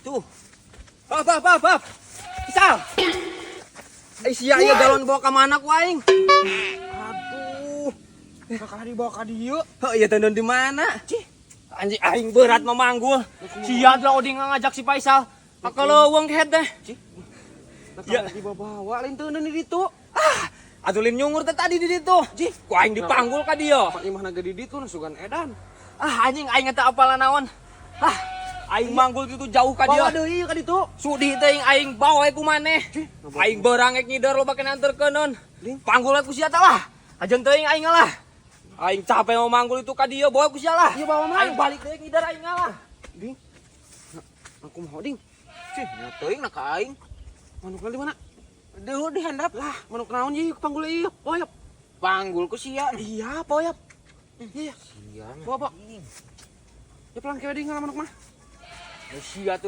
Tuh. Pap, pap, pap, pap. Isal. Eh, sia ieu galon bawa ka mana ku aing? Aduh. Kakak dibawa ka dieu. Heuh, ieu teh di mana? Cih. Anjing, aing berat memanggul. Sia lah oding ngajak si Faisal. Ka leuweung kehed teh. Ya. Dibawa-bawa lain teu di ditu. Ah, atuh lin nyungur teh tadi di ditu. Cih, ku aing dipanggul ka dieu. Pak imah naga di ditu sugan edan. Ah, anjing, aing teh apalan naon. Ah, aing manggul gitu jauh ka dieu. Bawa deui ka ditu. Sudi teh aing bawa ku maneh. Aing berang ek ngider loba kena anterkeuneun. Panggul ku sia teh lah. Ajen teuing aing lah. Aing capek mau manggul itu ka dieu, bawa ku sia lah. Iya, bawa mah. Aing balik deui ngider aing lah. Ding. Nah, aku mau ding. Cih, nya teuing na ka aing. Manukna di mana? Duh, di handap. Lah, manuk naon ieu panggul ieu? Poyap. Panggul ku sia. Iya, poyap. Iya. Sia. Bawa, bawa. Ya pelan kewe ding manuk mah. Sia tuh.